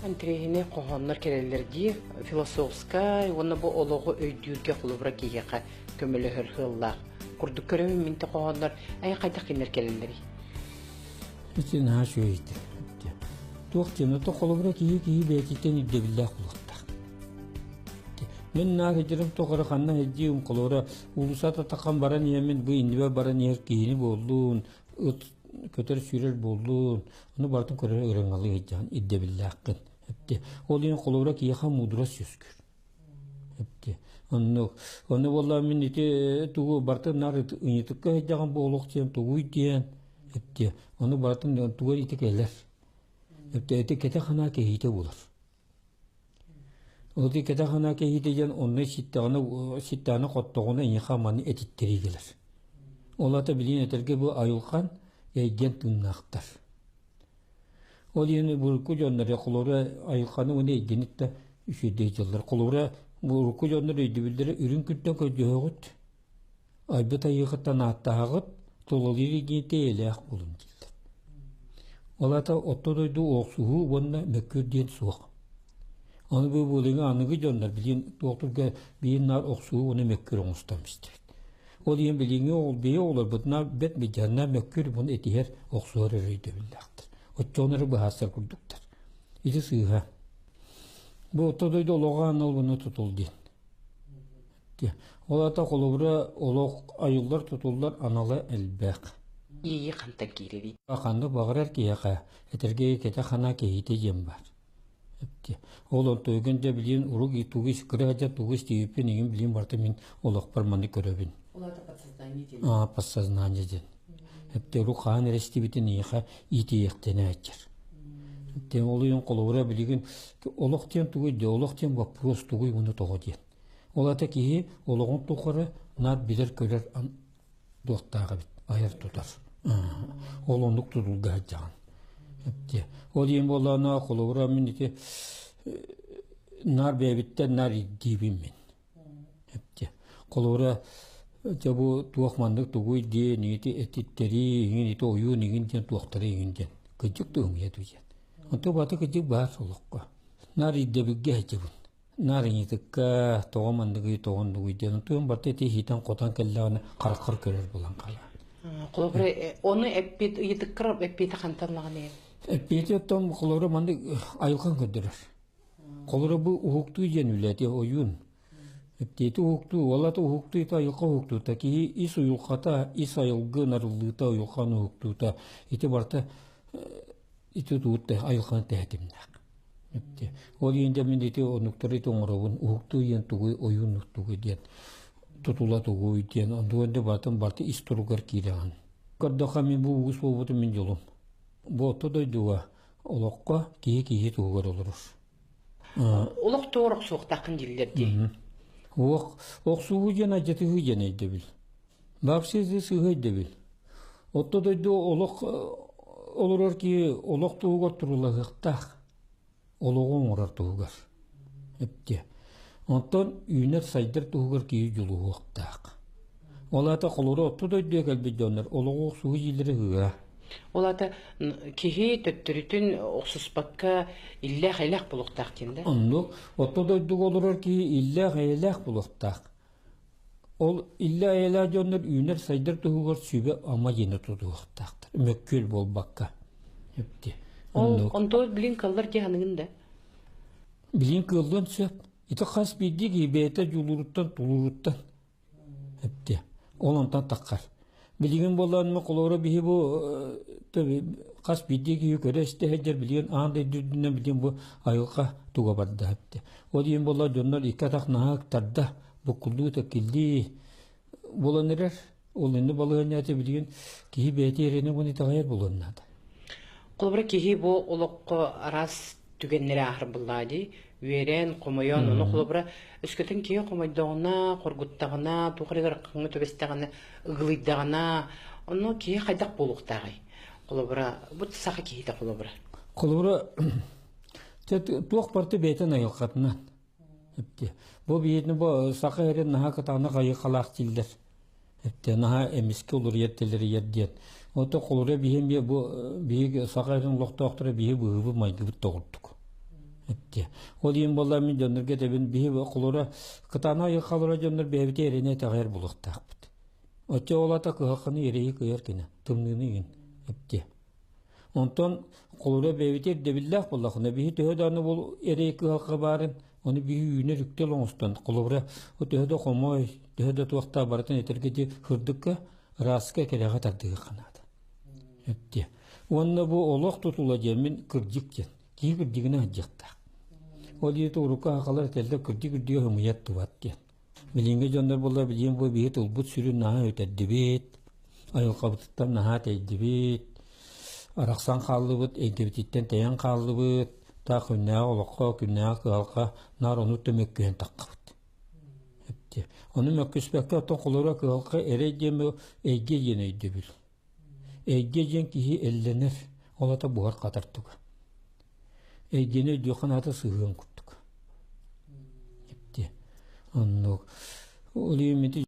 Интэриэһинэй хоһооннор кэлэллэр дии. Философскай уонна бу олоҕу өйдүүргэ холобура киһиэхэ көмөлөһөр сыаллаах. Курдук көрөбүн мин те хоһооннор ай хайдах кинилэр кэлэллэрий? Ити наһаа үчүгэй Туох диэн, ото холобура киһи киһи бэйэтиттэн ирдэбиллээх буолуохтаах. Мин наар сылдьарым тухары ханна сылдьыым, холобура уулусса таххан баран иһэммин бу иннибэр баран иһэр киһини буоллун, ыт көтөр-сүүрэр буоллун, ону барытын көрөр ырыҥалыы сылдьаҕын ирдэбиллээххин. Ол иһин холобура киһиэхэ муударас үөскүүр. Оннук. Ону буолла мин ити тугу барытын наар ыйытыкка сылдьаҕын буолуох диэн тугуй диэн эптиэ. Ону барытын тугу ити кэлэр. Эптэ ити кэтэх санаа кэһиитэ буолар. Ол ити кэтэх санаа кэһиитэ диэн онно ситтэҕинэ ситтэҕинэ хоттоҕуна эйиэхэ маны этиттэрии кэлэр. Ол аата билигин этэргэ бу айылҕан эйгэн тыыннаахтар. Ол иһин урукку дьоннор холобура айылҕаны уонна эйгэни да үчүгэйдик дьыллар. Холобура урукку дьоннор өйдөбүллэрэ үрүҥ күнтэн көрдөһөҕүт, айбыт айыыхыттан ааттаһаҕыт, тулалыыр эйгэни эйэлээх буолун дииллэр. Ол аата орто дойду охсуһуу уонна мөккүөр диэн суох. Аны бу булыҥы аныгы дьоннор билигин туохтурга биир наар охсуһуу уонна мөккүөр оҥостон истибит. Ол иһин билиҥҥи оҕол бэйэ оҕолорбутунаан бэрт мыдьааннаах мөккүөр мун этиһэр, охсуһар эрэ өйдөбүллээхтэр. Оччоҕуна эрэ быһаарсар курдуктар. Ити сыыһа. Бу орто дойду олоҕо анал уонна тутул диэн. Ол аата холобура олох айыллар тутуллар анала элбэх. Иэйии хантан киирэрий? Ханнык баҕарар киһиэхэ этэргэ кэтэх санаа киһитэ диэн баар. Ол онтуйгун дьэ билигин урук тугу кыра сылдьан тугу истибиппин игин билигин барыта мин олохпор маны көрөбүн. Ол аата подсознание диэн. Аа, подсознание диэн. Эптэ урук хаан эрэ истибитин эйиэхэ иитийэхтэнээччэр. Эптэ ол иһин холобура билигин олох диэн тугуй дии, олох диэн боппуруос тугуй уонна тоҕо диэн. Ол аата киһи олоҕун тухары наар билэр-көрөр туохтаах эбит айар-тутар. Ол оннук тутулга сылдьаҕын. Ол иһин буоллаҕына холобура мин ити наар бэйэбиттэн наар ирдиибин мин. Холобура дьэ бу туох маннык тугуй диэн ити этиттэрии иҥин ити ойуун иҥин диэн туохтара иҥин диэн кырдьык туһумуйа дуу диэн. Онтон бата кырдьык баар олоххо. Наар ирдэбилгэ сылдьабын. Наар ыйытыкка тоҕо манныгый, тоҕо оннугуй диэн онтуон барыта ити иһитэн-хотон кэллэҕинэ хараххар көрөр буолан хаалар. Холобура, ону эппит ыйытыккар эппиэтэ хантан ылаҕын Эппиэти оттон холобура маннык айылҕан көрдөрөр. Холобура бу уһуктуу диэн үлэ ойуун. Эппиэти уһуктуу, ол ата уһуктуута айылҕа уһуктуута, киһи ис уйулҕата, ис айылгы нарыллыыта, уйулҕан уһуктуута ити барыта ити туут айылҕаны тэһитимнээх. Ол иһин дьэ мин ити оннуктары ити оҥоробун, уһуктуу диэн тугуй, ойуун тугуй диэн, тутула тугуй диэн, онтугар да барытын барыта ис туругар киирэҕин. Көрдөххө мин бу угус буолбутум мин дьолум. Бу орто дойдуга олоххо киһи киһи туһугар олорор. Олох туор охсуохтааххын дииллэр дии. Ох, охсуһуу диэн алдьатыһыы диэн өйдөбүл. Вообще сыыһа өйдөбүл. Орто дойду олох олорор киһи олох туһугар турулаһыахтаах. Олоҕу оҥорор туһугар. Эптиэ. Онтон үүнэр-сайдар туһугар киһи дьулуһуохтаах. Ол аата холоро орто дойдуга кэлбит дьоннор олоҕу охсуһуу дииллэрэ ыһыа. Ол аата киһи төттөрүтүн охсуспакка иллээх-эйэлээх буолуохтаах диэн да? Оннук. Орто дойдуга олорор киһи иллээх-эйэлээх буолуохтаах. Ол иллэ-эйэлээх дьоннор үүнэр-сайдар туһугар сүбэ-ама диэни тутуһуохтаахтар, мөккүөр буолбакка. Эпти. Ол онтуор билин кыллар дии саныгын да? Билин кыаллыан сөп. Ити хас биирдии киһи бэйэтэ дьулууруттан, тулууруттан эпти. Ол онтон таххар. Билигин буоллаҕына холобура биһи бу хас биирдии киһи көрө-истэ сылдьар билигин аан дойду үрдүнэн билигин бу айылҕа туга барда эбит. Ол иһин буолла дьоннор икки атах наһаа ыктарда, буккуллуу тэккиллии буолан эрэр. Ол инни балаһыанньата билигин киһи бэйэтэ эрэнэ уонна итэҕэйэр буолуон наада. Холобура киһи бу олоххо араас түгэннэри ааһар буоллаҕа дии. Үөрэн, хомойон, ону холобура өскөтүн киһи хомойдоҕуна, хоргуттаҕына, туох эрэ ыарахаҥҥа түбэстэҕинэ, ыгылыйдаҕына, онно киһи хайдах буолуохтааҕый? Холобура, бу саха киһитэ холобура. Холобура, туох барыта бэйэтин айылҕатынан. Бу биһиги бу саха эрин наһаа кытаанах айылҕалаах дииллэр. Эптэ наһаа эмискэ уларыйар тэлэрийэр диэн. Ото холура биһи эмиэ бу биһиги саха эрин олохтоохторо биһи быһыыбыт майгыбыт тоҕурдук. Эттиэ. Ол иһин буолла мин дьоннорго этэбин биһи холура кытаанах айылҕалара дьоннор бэйэбитэ эрэнэ итэҕэйэр буолуохтаахпыт. Оччо ол ата кыһалҕаны эрэйи кыайар кини тымныыны иҥин эптиэ. Онтон холура бэйэбитэ ирдэбиллээх буоллахына биһи төһө даҕаны ол эрэй кыһалҕа баарын ону биһи үүнэр үктэл оҥостон холобура төһө да хомой төһө да туохтаах барытын этэргэ ди сырдыкка ырааска кэрэҕэ тардыһыахха наада. Эптиэ. Уонна бу олох тутула диэн мин кырдьык диэн киһи кырдьыгынан сылдьыахтаах. Ол диэти урукку сахалар этэллэр кырдьык үрдүгэ ымыйар тубат диэн. Билиҥҥи дьоннор буолла билигин бу биһи тылбыт сүрүн наһаа үтэрдибит, айылҕабытыттан наһаа тэйдибит, арахсан хааллыбыт, эйгэбититтэн тэйэн хааллыбыт, таах күннээҕи олоххо, күннээҕи кыһалҕа наар ону мөккүһэн таххабыт. Ону мөккүспэккэ оттон холорура кыһалҕа эрэй диэн эйгэ диэн өйдөбүл. Эйгэ диэн киһи эллэнэр, ол ата буһар-хатар туга. Эйгэни өйдүөххэ наада сыһыан курдук. Оннук. Ол иһин